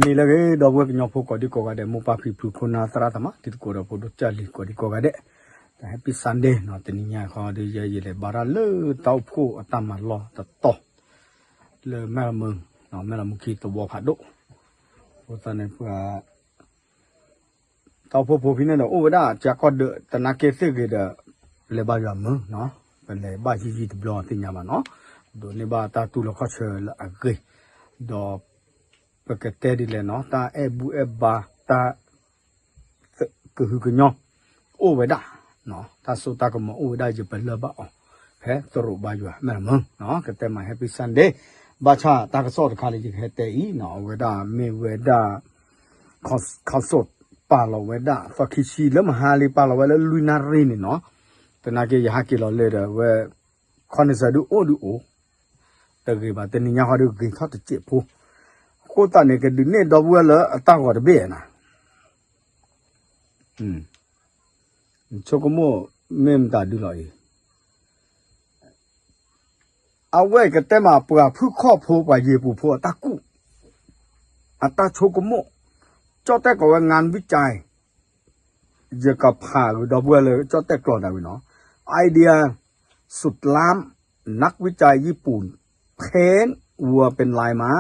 မ့ၢ်လၢဂ့ၤ ဒီပုၢ်ဝဲၢ်ကညီဖိကိးဒံကိးဂၤဒဲး မိၢ်ပၢ်ဖံဖု ခိၣ်နၢ်သရၣ်သမါ တံၤသကိးဒီးဖိဒိၣ်ကၢ်လံၤကိးဒံကိးဂၤဒဲး, တၢ် Happy Sunday နီၤ, တနံၤညါခီဒီး ယဲယလဲၤဘါတၢ်လၢတၢ်အိၣ်ဖှိၣ်အတၢ်မၤလီၢ်တတီၤ လၢမဲၢ်လမုၢ်, မဲၢ်လမုၢ်ခံသဝီဖးဒိၣ်, အဃိသတးန့ၣ် ပှၤ တၢ်အိၣ်ဖှိၣ်ဖိဖဲန့ၣ်ဒီး အိၣ်ဝဲဒၣ်ကၠါကီၢ်ဒၢး သနာ်က့သ့ၣ်ဂ့ၤဒီး လဲၤဘါယွၤမုၢ်နီၤ, ပလဲၤဘၣ်ယံာ်ယံာ်တဘျီသ့ၣ်ညါဘၣ်နီၤ, ဒိးန့ၢ်ဘၣ်တၢ်တူၢ်လိာ်ခီၣ်ဆၢလၢအဂ့ၤ, ဒီး ပကတဲဒ်လဲၣ်နီၤ, တၢ်အဲၣ်ဘူၣ်အဲၣ်ဘါ တၢ် ကဟုကညီၢ် အိၣ်ဝဲဒၣ်, တၢ်စိတၢ်ကမီၤအိၣ်ဝဲဒၣ် ယပလၢၢ်ဘၣ်အီၤ, ဖဲသရိာ်ဘါယွၤမဲၢ်လမုၢ်, ကတဲမး Happy Sunday, ဘၣ်ဆၣ်တၢ်ကစီၣ်တခါလၢယကဟဲတဲအံၤနီၤ, အဝဲဒၣ်မ့ၢ်ဝဲဒၣ် ခီၣ်စိၣ် ပာ်လီၤဝဲဒၣ် သီခံဆံလၢမဟါလံ ပာ်လီၤဝဲလၢလွံၢ်နၣ်ရံၣ်န့ၣ်နီၤ, သနာ်က့ယဟးက့ၤလီၤလၢဒီးဝဲ ခီနစၢၤဒုအိၣ်ဒုအိၣ်, တဂ့ၤဘၣ် တနံၤညါဃီဒုဂ့ၤထီၣ်တစဲးဖိ, အဃိသတးန့ၣ် ကဒုးနဲၣ်ဒီပုၢ်ဝဲၢ်လၢအတၢ်ဂီၤတဘ့ၣ်နၤ ဆိကမိၣ်မ့ၢ်မတၤဒုလီၤအံၤ, အဝဲကတဲမးပှၤဖုၣ်ခီၣ်ဖိ ပှၤယ့ၢ်ပူၤဖိအတၢ်ကူၣ်, အတၢ်ဆိကမိၣ်, ကၠီၣ်တဲၣ်ကိးဝဲ งานวิจัย, ယကဖးဂ့ၤဒီပုၢ်ဝဲၢ်လၢကၠီၣ်တဲၣ်ကျိာ်ဒၣ်ဝဲနီၤ, ไอเดียสุดล้ำ นักวิจัยญี่ปุ่น เพ้นวัวเป็นลายม้า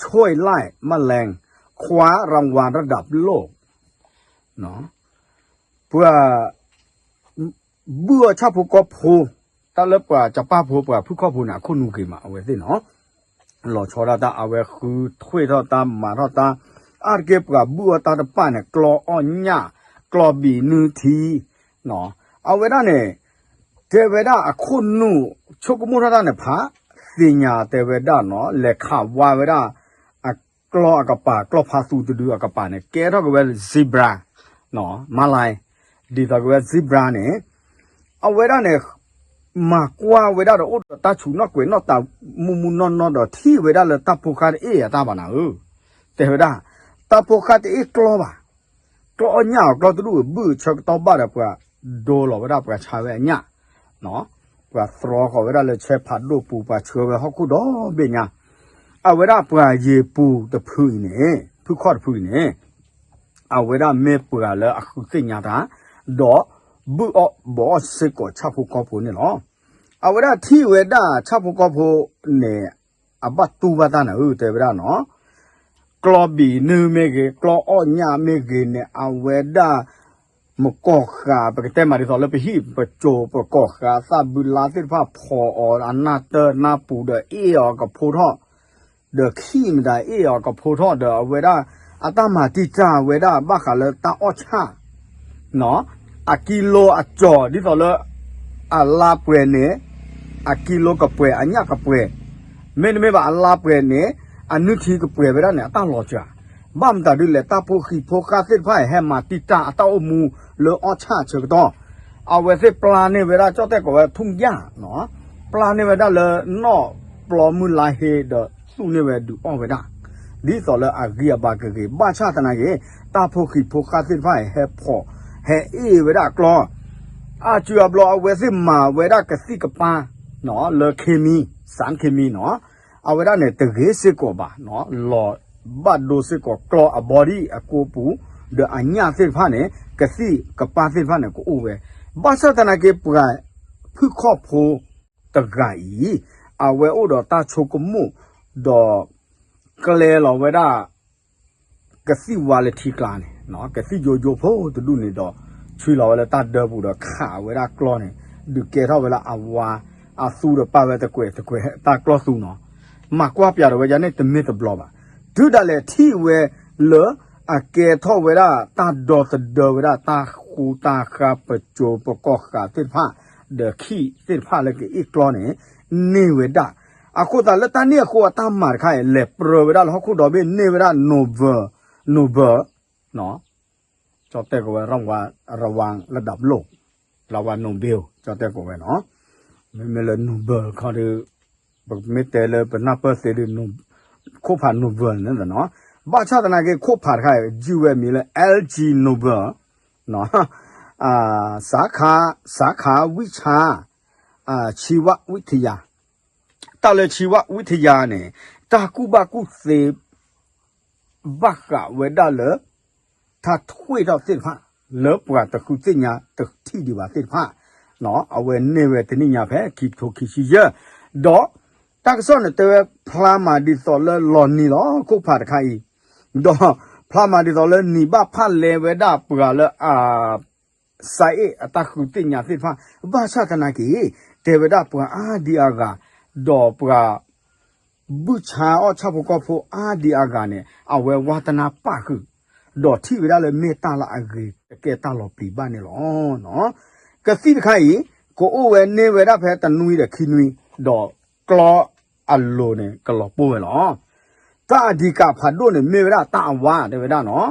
ช่วยไล่แมลง คว้ารางวัลระดับโลก ပှၤ ဘုၣ်အီၣ်ဆၣ်ဖိကီၢ်ဖိ, တၢ်လၢပှၤကပၢ်ဖိ ပှၤဖုၣ်ခီၣ်ဖိန့ၣ် အခိၣ်နူာ်ဂ့ၤမး အဝဲသ့ၣ်နီၤ, လီၤဆီဒၣ်တၢ် အဝဲဃုထွဲထီၣ်တၢ် မၤထီၣ်တၢ်, အါတက့ၢ်ပှၤဘုၣ်အီၣ်တၢ်တပၣ်န့ၣ် ကျီအီၣ်ညၣ်, ကျီဘံၣ်နုၢ်ထံ, အဝဲဒၣ်န့ၣ် တဲဝဲဒၣ်အခိၣ်နူာ် ဆိကမိၣ်ထီၣ်တၢ်န့ၣ်ဖး, သ့ၣ်ညါတဲဝဲဒၣ်နီၤ လဲၤခးဝါဝဲဒၣ် အကျီအကပၤ ကျီဖးသူတဒုအကပၤန့ၣ် ကဲထီၣ်က့ၤဝဲ zebra, မါလၤ, ဒ်သိးက့ၤဝဲ zebra န့ၣ်, အဝဲဒၣ်န့ၣ် မၤကွၢ်ဝဲဒၣ်ဒီးအိၣ်ဒီးတၢ်ဆူးနီၣ်ကွဲးနီၣ်တၢ်မူမူနီၢ်နီၢ်ဒီးထံၣ်ဝဲဒၣ်လၢတၢ်ဖိဃၢ်တအ့ၣ်အတၢ်ဘၣ်နၤဧၢ, တဲဝဲဒၣ်, တၢ်ဖိဃၢ်တအ့ၣ်ကျီဘၣ်, ကျီအီၣ်ညၣ်အီၤကျီတဒူၣ် ဘုၣ်ဆၢကတီၢ်ဘၣ်ဒီးပှၤဒိလီၤဝဲဒၣ်ပှၤဆါဝဲအညၣ် ပှၤသြီဃီၤဝဲဒၣ်လၢဆဲဖးဒိၣ်ပူၤ ပှၤဆှၢဝဲဟီၣ်ခိၣ်ဒီဘ့ၣ်ညါ, အဝဲဒၣ်ပှၤယ့ၢ်ပူၤတဖုအံၤန့ၣ် ဖုၣ်ခီၣ်တဖုအံၤန့ၣ်, အဝဲဒၣ်မ့ၢ်ပှၤလၢအဃုသ့ၣ်ညါတၢ်, ဒီးဘုၣ်အီၣ်ဘီအီၣ်စ့ၢ်ကီးဆၣ်ဖိကီၢ်ဖိန့ၣ်လီၤ. အဝဲဒၣ်ထံၣ်ဝဲဒၣ်ဆၣ်ဖိကီၢ်ဖိန့ၣ် အဘၣ်တူၢ်ဘၣ်တၢ်နၤဧၢ တဲဝဲဒၣ်နီၤ ကျီဘံၣ်နုၢ်မ့ၢ်ဂ့ၤ ကျီအီၣ်ညၣ်မ့ၢ်ဂ့ၤန့ၣ် အဝဲဒၣ် မကီၢ်ဃာ် ပကတဲမးဒ်သိးလၢပဟံၣ်ပစိၤ ပကီၢ်ဃာ်သၣ်ဘုလါသ့ၣ်တဖၣ် ဖီၣ်အီၤအနၢ်တၢနၢ်ပူၤဒီးအ့ၣ်အီၤကဖိထီၣ်, ဒီးခံမတၤအ့ၣ်အီၤကဖိထီၣ်ဒီးအဝဲဒၣ် အတၢ်မၤတံာ်တာ်ဝဲဒၣ်ဘၣ်ဃးလၢတၢ်အီၣ်ဆၣ် အကံလိအကၠီၤ ဒ်သိးလၢ အလါပှဲၤန့ၣ် အကံလိကပှဲၤ အညၣ်ကပှဲၤ, မ့တမ့ၢ်ဘၣ်အလါပှဲၤန့ၣ် အနုၢ်ထံကပှဲၤဝဲဒၣ်န့ၣ် အတၢ်လီၤစှၤ, ဘၣ်မတၤဒ်လဲၣ် တၢ်ဖိဃံဖိဃၢ်သ့ၣ်တဖၣ်အံၤ ဟဲမၤတံာ်တာ်အတၢ်အိၣ်မူလၢအီၣ်ဆၣ်အဆၢကတီၢ်, အဝဲသ့ၣ်ပျၢ်န့ၢ်ဝဲဒၣ် ကၠီၣ်တဲၣ်ကိးဝဲ ထုၣ်ယၣ် ပျၢ်န့ၢ်ဝဲဒၣ်လၢနီၣ်ပျီမုၢ်လါဟ့ဒီးသူၣ်န့ၢ်ဝဲဒုးအီၣ်ဝဲဒၣ် ဒ်သိးလၢအဂံၢ်အဘါကဂ့ၤ ဘၣ်ဆၣ်သနာ်က့ တၢ်ဖိဃံဖိဃၢ်သ့ၣ်တဖၣ်အံၤ ဟဲဖီၣ် ဟဲအ့ၣ်ဝဲဒၣ်အကျီ အါစုအါဘျီအဝဲသ့ၣ်မၤဝဲဒၣ်ကသံၣ်ကပၢ် လၢ เคมี สารเคมี နီၤ အဝဲဒၣ်န့ၣ် တဂ့ၤစ့ၢ်ကီးဘၣ် လီၤဘၣ်ဒိစ့ၢ်ကီးကျီအ body အကိပူၤ ဒီးအညၣ်သ့ၣ်တဖၣ်န့ၣ် ကသံၣ်ကပၢ်သ့ၣ်တဖၣ်န့ၣ် ကအိၣ်ဝဲ ဘၣ်ဆၣ်သနာ်က့ ပှၤဖုၣ်ခီၣ်ဖိတဂၤအံၤ အဝဲအိၣ်ဒီးတၢ်ဆိကမိၣ် ဒီး ကျဲလီၤဝဲဒၣ် ကသံၣ်ဝါလၢထံကျါန့ၣ် ကသံၣ်ယိယိဖိတဒူၣ်န့ၣ်ဒီး ဆွံလီၤဝဲလၢတၢ်ဒၢပူၤဒီးခးဝဲဒၣ်ကျီန့ၣ် ဒုးကဲထီၣ်ဝဲလၢအဝါ အသူဒီးပာ်ဝဲတကွဲးတကွဲးတၢ်ကျီသူနီၤ မၤကွၢ်ပၠးဒီးဝဲယၤန့ၣ်တမ့ၢ်တဘျီဘၣ် တုၤဒၣ်လဲာ်ထံၣ်ဝဲလၢ အကဲထီၣ်ဝဲဒၣ်တၢ်ဒီသဒၢဝဲဒၣ် တၢ်ဃူတၢ်ဃါပစိၤပကီၢ်ဃာ်သ့ၣ်တဖၣ် ဒီးခံသ့ၣ်တဖၣ်လၢကအ့ၣ်ကျီန့ၣ် န့ၢ်ဝဲဒၣ် အဃိသတးလၢတၢ်န့ၣ်အဃိအတၢ်မၤတခါအံၤ လဲၤပြၢဝဲဒၣ်လၢဟီၣ်ခိၣ်ဒီဘ့ၣ်န့ၢ်ဝဲဒၣ် Nobel, Nobel ကၠီတဲကိးဝဲ ระวังระวังระดับโลก ระวัง Nobel ကၠီတဲကိးဝဲနီၤ မ့မ့ၢ်လၢ Nobel ခီဒီး ပမ့ၢ်တဲလၢပနၢ်ပၢၢ်သ့ဒီး ခိၣ်ဖး Nobel န့ၣ်နီၤ ဘၣ်ဆၣ်သနာ်က့ခိၣ်ဖးတခါအံၤ ယုၢ်ဝဲမံၤလၢ L G Nobel နီၤ สาขา สาขาวิชา ชีววิทยา တၢ်လၢ ชีววิทยา န့ၣ် တၢ်ကူၣ်ဘၣ်ကူၣ်သ့ ဘၣ်ဃးဝဲဒၣ်လၢ ထါထွံၣ်ထီၣ်သ့ၣ်တဖၣ် လၢပှၤတဃုသ့ၣ်ညါတထံၣ်ဒံးဘၣ်သ့ၣ်တဖၣ်, အဝဲန့ၢ်ဝဲတနံၣ်ညါဖဲခံကထိခံဆံယဲၢ်, ဒီးတၢ်ကစီၣ်န့ၣ်တဲဝဲဖျါမးဒ်သိးလၢလီၤနံၤလီၤခိၣ်ဖးတခါအံၤ, ဒီးဖျါမးဒ်သိးလၢနံၤဘၣ်ဖၣ်လဲဝဲဒၣ်ပှၤလၢအ စးအ့ၣ်အတၢ်ဃုသ့ၣ်ညါသ့ၣ်တဖၣ်, ဘၣ်ဆၣ်သနာ်က့ တဲဝဲဒၣ်ပှၤအါဒံအါဂၤ, ဒီးပှၤ ဘုၣ်ဆါအီၣ်ဆၣ်ဖိကီၢ်ဖိအါဒံအါဂၤန့ၣ် အဝဲဝါတနါပာ်ဃုာ်, ဒီးထံၣ်ဝဲဒၣ်လၢမ့ၢ်တၢ်လၢအဂ့ၤကကဲတၢ်လီၤပျံၤဘၣ်န့ၣ်လီၤ. ကသံၣ်တခါအံၤ ကအိၣ်ဝဲန့ၢ်ဝဲဒၣ်ဖဲတနွံဒီးခံနွံ, ဒီးကျီအလိၤန့ၣ် ကလီၤပှီၢ်ဝဲလီၤ. တၢ်အဓိကဖးဒိၣ်န့ၣ် မ့ၢ်ဝဲဒၣ်တၢ်အဝါတဲဝဲဒၣ်နီၤ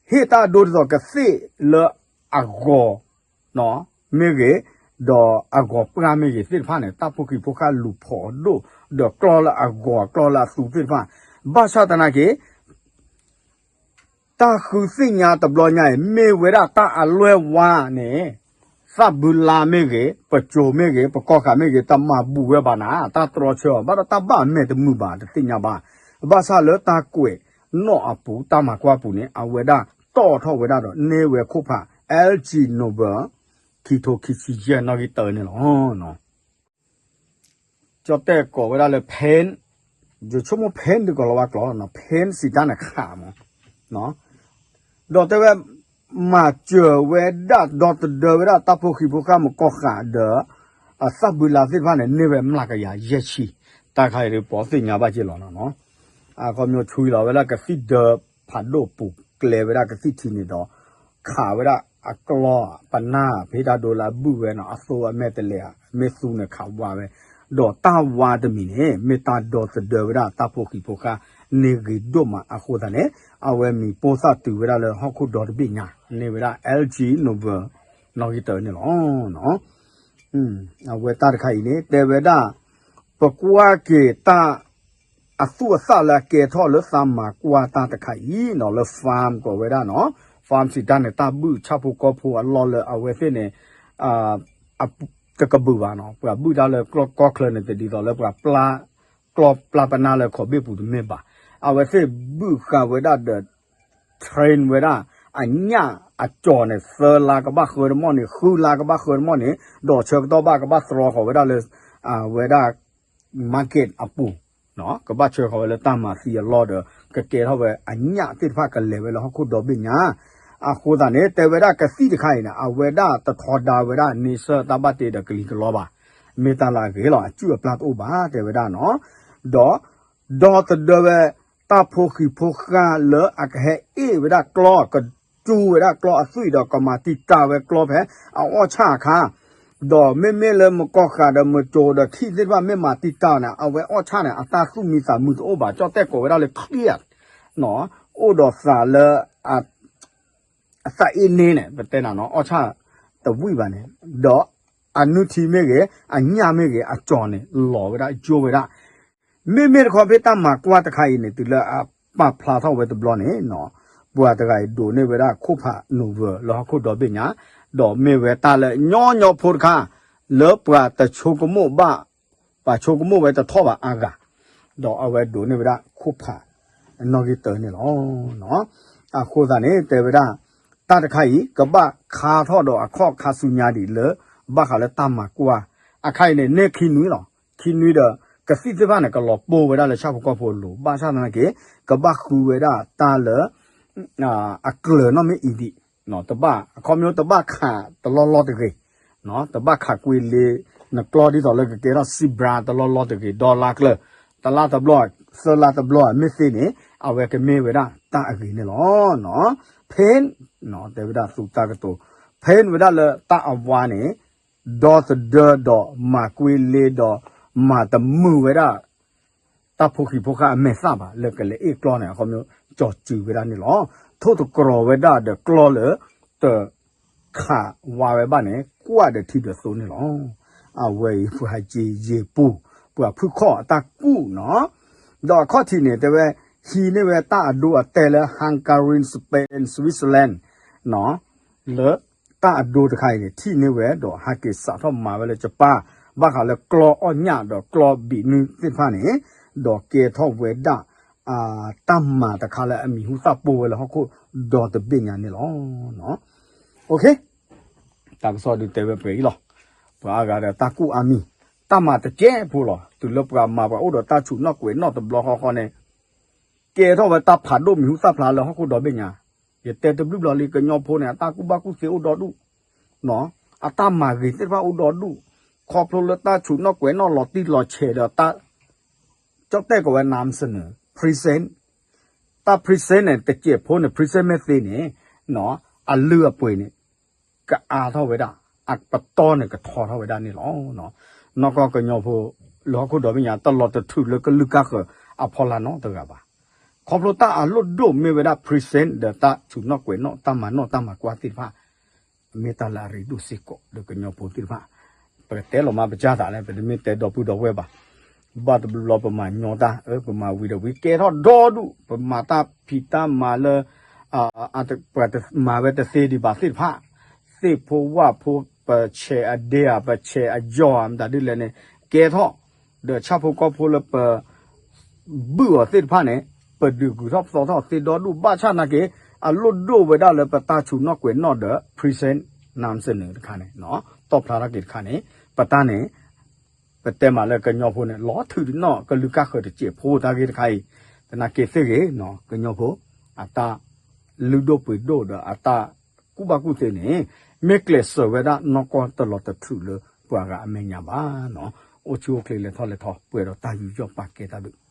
ဟ့ၣ်တၢ်ဒိဒ်သိးကသ့ၣ်လၢအဂီၤမ့ၢ်ဂ့ၤ, ဒီးအဂီၤပှၢ်မ့ၢ်ဂ့ၤသ့ၣ်တဖၣ်န့ၣ် တၢ်ဖိဃံဖိဃာ်လူၤဖိးဒိၣ်, ဒီးကျီလၢအဂီၤကျီလၢအသူသ့ၣ်တဖၣ်, ဘၣ်ဆၣ်သနာ်က့ တၢ်ဃုသ့ၣ်ညါတဘျီညါအံၤ မ့ၢ်ဝဲဒၣ်တၢ်အလွဲၢ်ဝါန့ၣ် သၣ်ဘုလါမ့ၢ်ဂ့ၤ, ပစိၤမ့ၢ်ဂ့ၤ, ပကီၢ်ဃာ်မ့ၢ်ဂ့ၤ, တမၤဘူးဝဲဘၣ်နၤ, တၢ်တြီဆၢအီၤ ဘၣ်ဒီးတၢ်ဘၣ်အမဲာ်တမုာ်ဘၣ် တသ့ၣ်ညါဘၣ်. ဘၣ်ဆၣ်လၢတၢ်ကွဲးနီၣ်အပူၤ တၢ်မၤကွၢ်ပူၤန့ၣ် အဝဲဒၣ်တီၣ်ထီၣ်ဝဲဒၣ်ဒီးန့ၢ်ဝဲခိၣ်ဖး L G Nobel ခံထိခံဆံယဲၢ်နီၣ်ဂံၢ်တၢန့ၣ်လီၤ. ကၠီတဲာ်ကိးဝဲဒၣ်လၢ Pan, ယဆိကမိၣ် Pan ဒုးကိးလီၤဝဲကျိာ်, Pan စံးတၢ်န့ၣ်ခးမး, ဒီးတဲဝဲ မၤစၢၤဝဲဒၣ် ဒီသဒၢဝဲဒၣ်တၢ်ဖိဃံဖိဃာ်မ့ၢ်ကီၢ်ဃာ်ဒီး အသၣ်ဘုလါသ့ၣ်တဖၣ်န့ၣ် န့ၢ်ဝဲမျးကယၤယဲၢ်ဆံ, တၢ်ခါအံၤဒီးပှၤသ့ၣ်ညါဘၣ်က့ၤလီၤနီၤ. အခီပညီဆွံလီၤဝဲဒၣ်ကသံၣ်ဒၢဖးဒိၣ်ပူၤကျဲဝဲဒၣ်ကသံၣ်ထံန့ၣ်ဒီး ခးဝဲဒၣ်အကျီပနၢ် ဖဲတၢ်ဒိလၢအဘုၣ်ဝဲနီၤ အသိအမဲာ်တလဲၤ မ့ၢ်သူန့ၣ်ခးဝါဝဲ, ဒီးတၢ်ဝါတမံၤန့ၣ် မ့ၢ်တၢ်ဒီသဒၢဝဲဒၣ်တၢ်ဖိဃံဖိဃာ် န့ၢ်ဂ့ၤဒိၣ်မးအဃိသတးန့ၣ် အဝဲမံၤပိၢ်သၣ်တုၤဝဲဒၣ်လၢဟီၣ်ခိၣ်ဒီတဘ့ၣ်ညါ န့ၢ်ဝဲဒၣ် L G Nobel နီၣ်ဂံၢ်တၢန့ၣ်လီၤ. အဝဲတၢ်တခါအံၤန့ၣ် တဲဝဲဒၣ် ပကွၢ်က့ၤတၢ်အသူၣ်အသၣ်လၢအကဲထီၣ်လၢသးမၤကွၢ်တၢ်တခါအံၤနီၤ လၢ farm ကိးဝဲဒၣ်နီၤ, farm စံးတၢ်န့ၣ် တၢ်ဘုၣ်ဆၣ်ဖိကီၢ်ဖိအလီၢ်လၢအဝဲသ့ၣ်န့ၣ် တကဘုၣ်ဘၣ်နီၤ, ပှၤဘုၣ်တၢ်လၢကျီကီၢ်ချၢန့ၣ် တဒ်သိးလၢပှၤပျၢ် ကျီပျၢ်ပနၢ်လၢခီၣ်ဘ့ၣ်ပူၤတမ့ၢ်ဘၣ်. အဝဲသ့ၣ်ဘုၣ်ဃာ်ဝဲဒၣ်ဒီး train ဝဲဒၣ် အညၣ်အကၠီၤန့ၣ် သၢလါကဘၣ်ဃၢတမီၢ်န့ၣ် ဃုလါကဘၣ်ဃၢတမီၢ်န့ၣ် ဒီးဆၢကတီၢ်ဘၣ်ကဘၣ်သြီဃီၤဝဲဒၣ်လၢ အဝဲဒၣ် market အပူၤ ကဘၣ်ဆှၢဃီၤဝဲလၢတၢ်မၤသံအလီၢ်ဒီး ကကဲထီၣ်ဝဲအညၣ်သ့ၣ်တဖၣ်ကလဲၤဝဲလၢဟီၣ်ခိၣ်ဒီဘ့ၣ်ညါ. အဃိသတးန့ၣ် တဲဝဲဒၣ်ကသံၣ်တခါအံၤန့ၣ် အဝဲဒၣ်တထီဒါဝဲဒၣ်န့ဆၢၣ်တၢ်ဘၣ်တ့ဒီးကလံၤကလီဘၣ်. မ့ၢ်တၢ်လၢအဂ့ၤလီၤ အစုၣ်အပျၢ်တအိၣ်ဘၣ် တဲဝဲဒၣ်နီၤ. ဒီး ဒီသဒၢဝဲ တၢ်ဖိဃံဖိဃာ်လၢအကဟဲအ့ၣ်ဝဲဒၣ်ကျီ ကစူဝဲဒၣ်ကျီအသွံၣ်ဒီးကမၤတံာ်တာ်ဝဲကျီဖဲ အအီၣ်ဆၣ်အခါ ဒီးမ့မ့ၢ်လၢမကီၢ်ဃာ်ဒီးမကၠိဒီးထံၣ်သ့ၣ်တဖၣ်မ့ၢ်မၤတံာ်တာ်န့ၣ် အဝဲအီၣ်ဆၣ်န့ၣ် အတၢ်သူၣ်မံသးမုာ်တအိၣ်ဘၣ် ကၠီၣ်တဲၣ်ကိးဝဲဒၣ်လၢ เครียด အိၣ်ဒီးသးလၢ အသးအ့န့ၣ်န့ၣ် ပတဲနၤနီၤ အီၣ်ဆၣ်တဝံၣ်ဘၣ်န့ၣ် ဒီးအနုထံမ့ၢ်ဂ့ၤ အညၣ်မ့ၢ်ဂ့ၤ အကၠီၤန့ၣ် လီၤဝဲဒၣ်ယိဝဲဒၣ် မ့မ့ၢ်တခီဖဲတၢ်မၤကွၢ်တခါအံၤန့ၣ် တုၤလၢအပာ်ဖျါထီၣ်ဝဲတဘျီန့ၣ် ပှၤတဂၤအံၤဒိးန့ၢ်ဝဲဒၣ်ခိၣ်ဖး Nobel လၢဟီၣ်ခိၣ်ဒီဘ့ၣ်ညါ ဒီးမ့ၢ်ဝဲတၢ်လၢညီညီဖိတခါ လၢပှၤတဆိကမိၣ်ဘၣ် ပှၤဆိကမိၣ်ဝဲတထီၣ်ဘၣ်အါဂၤ ဒီးအဝဲဒိးန့ၢ်ဝဲဒၣ်ခိၣ်ဖး နီၣ်ဂံၢ်တၢန့ၣ်လီၤ. အဃိသတးန့ၣ် တဲဝဲဒၣ် တၢ်တခါအံၤ ကဘၣ်ခါထီၣ်ဒီးအခီၣ်ခါဆူညါဒံးလၢ ဘၣ်ဃးလၢတၢ်မၤကွၢ် အခါအံၤန့ၣ် န့ၢ်ခံနွံလီၤ. ခံနွံဒီး ကသံၣ်သ့ၣ်တဖၣ်န့ၣ် ကလီၤပှီၢ်ဝဲဒၣ်လၢဆၣ်ဖိကီၢ်ဖိအလိၤ ဘၣ်ဆၣ်သနာ်က့ ကဘၣ်ဃုဝဲဒၣ်တၢ်လၢ အကျၢၤနီၣ်မ့ၢ်အံၤဒံး တဘၣ် အခီပညီတဘၣ်ခးတလီၢ်လီၢ်တဂ့ၤ, တဘၣ်ခးကွ့လ့ နကျီဒ်သိးလၢကကဲထီၣ် zebra တလီၢ်လီၢ်တဂ့ၤ ဒီလါကျၢၤ တလါတဘျီ သၢလါတဘျီ မ့ၢ်သ့န့ၣ် အဝဲကမ့ၢ်ဝဲဒၣ်တၢ်အဂ့ၤန့ၣ်လီၤ. Pan တဲဝဲဒၣ်သူတၢ်ကတိၤ Pan ဝဲဒၣ်လၢတၢ်အဝါန့ၣ် ဒီသဒၢဒီးမၤကွ့လ့ဒီး မၤတမုာ်ဝဲဒၣ် တၢ်ဖိဃံဖိဃာ်အမဲာ်သၣ်ဘၣ် လၢကလဲၤအ့ၣ်ကျီန့ၣ် အခီပညီ ကၠီၤစုၤဝဲဒၣ်န့ၣ်လီၤ. ထိၣ်သတြီၤဝဲဒၣ်ဒီးကျီလၢ တခးဝါဝဲဘၣ်န့ၣ် ကွၢ်ဒီးထံဒီးသိန့ၣ်လီၤ. အဝဲအံၤပှၤယံာ်ယံာ်ပူၤ ပှၤဖုၣ်ခီၣ်အတၢ်ကူၣ်နီၤ ဒီးအခီၣ်ထံးန့ၣ် တဲဝဲ ဟံးန့ၢ်ဝဲတၢ်အဒိအတဲာ်လၢ Hungary Spain Switzerland နီၤ လၢတၢ်အဒိတခါအံၤန့ၣ် ထံၣ်န့ၢ်ဝဲဒီးဟးက့ၤစးထီၣ်မၤဝဲလၢ Japan ဘၣ်ဃးလၢကျီအီၣ်ညၣ်ဒီးကျီဘံးနုၢ်သ့ၣ်တဖၣ်န့ၣ် ဒီးကဲထီၣ်ဝဲဒၣ် တၢ်မၤတခါလၢအမံၤဟူသၣ်ပိာ်ဝဲလၢဟီၣ်ခိၣ်ဒီတဘ့ၣ်ညါန့ၣ်လီၤ. တၢ်ကစီၣ်ဒုးတဲဝဲပှဲၤအံၤလီၤ. ပှၤအါဂၤဒီးတၢ်ကူၣ်အါမံၤ, တၢ်မၤတကဲးဖိလီၤ. တုၤလၢပှၤမၤပှၤအိၣ်ဒီးတၢ်ဆူးနီၣ်ကွဲးနီၣ်တဘျီဃီဃီန့ၣ် ကဲထီၣ်ဝဲတၢ်ဖးဒိၣ်မံၤဟူသၣ်ဖျါလၢဟီၣ်ခိၣ်ဒီဘ့ၣ်ညါ. ယတဲတဘျုးဘျီလံ ကညီဖိန့ၣ် အတၢ်ကူၣ်ဘၣ်ကူၣ်သ့အိၣ်ဒီဒူၣ်, အတၢ်မၤဂ့ၤသ့ၣ်တဖၣ်အိၣ်ဒီဒူၣ်, ခီဖျိလၢတၢ်ဆူးနီၣ်ကွဲးနီၣ်လီၤတံၢ်လီၤဆဲးဒီးတၢ် ကၠီၣ်တဲၣ်ကီးဝဲ နၢမ်စနၢၤ present, တၢ် present န့ၣ် တစဲးဖိန့ၣ် present မ့ၢ်သ့န့ၣ် အလုၢ်အပှ့ၤန့ၣ် ကအါထီၣ်ဝဲဒၣ်, အပတီၢ်န့ၣ်ကထီထီၣ်ဝဲဒၣ်န့ၣ်လီၤ. နီၢ်ကီၢ်ကညီဖိ လၢဟီၣ်ခိၣ်ဒီဘ့ၣ်ညါ တလီၤတထုးလၢကလုာ်ကါဃၢၤအဖီလာ်နီတဂၤဘၣ်. ခီဖျိတၢ်အလိၣ်ဒိၣ်မ့ၢ်ဝဲဒၣ် present ဒီးတၢ်ဆူးနီၣ်ကွဲးနီၣ် တၢ်မၤနီၣ်တၢ်မၤကွၢ်သ့ၣ်တဖၣ် မ့ၢ်တၢ်လၢအရ့ဒိၣ်စ့ၢ်ကီးလၢကညီဖိသ့ၣ်တဖၣ်. ပကတဲလီၤမးပကၢ်သးလဲၣ်, ပတမ့ၢ်တဲဒီပုၢ်ဒီဝဲၢ်ဘၣ်. ဘၣ်တဘျီဘျီပမၤညီတၢ်, ပမၤဝံၤဒီးဝံၤကဲထီၣ်ဒီဒူၣ်, ပမၤတၢ်ဖံးတၢ်မၤလၢ ပှၤမၤဝဲတသ့ဒံးဘၣ်သ့ၣ်တဖၣ်, သ့ၣ်ဖိဝၣ်ဖိ, ပဆဲးအဒ့ဧါ, ပဆဲးအယီၢ်ဧါ, မတၤဒ်လဲၣ်န့ၣ် ကဲထီၣ်, ဒီးဆၣ်ဖိကီၢ်ဖိလၢပ ဘုၣ်အီၤသ့ၣ်တဖၣ်န့ၣ် ပဒုးဂုၤထီၣ်ပသီထီၣ်သ့ဒီဒူၣ် ဘၣ်ဆၣ်နာ်က့ အလိၣ်ဒိၣ်ဝဲဒၣ်လၢပတၢ်ဆူးနီၣ်ကွဲးနီၣ်ဒီး present နၢမ်စနၢၤတခါန့ၣ်, တီၣ်ဖျါထီၣ်က့ၤတခါန့ၣ်, ပတၢ်န့ၣ် ပတဲမးလၢကညီဖိန့ၣ် လီၤထုးနီၣ်ကလုာ်ကါဃၢၤတစဲးဖိတၢ်ဂ့ၢ်တခါအံၤ, သနာ်က့သ့ၣ်ဂ့ၤ ကညီဖိ အတၢ်လုၢ်ဒိၣ်ပှ့ၤဒိၣ်ဒီးအတၢ်ကူၣ်ဘၣ်ကူၣ်သ့န့ၣ် မ့ၢ်ကျဲးစၢးဝဲဒၣ်နီၢ်ကီၢ်တလီၤတထုးလၢပှၤဂၤအမဲာ်ညါဘၣ်နီၤ, အိၣ်ဆူၣ်အိၣ်ချ့လဲၤထီၣ်လဲၤထီ ပှဲၤဒီးတၢ်ယူးယီၣ်ပာ်ကဲတၢ်ဒုး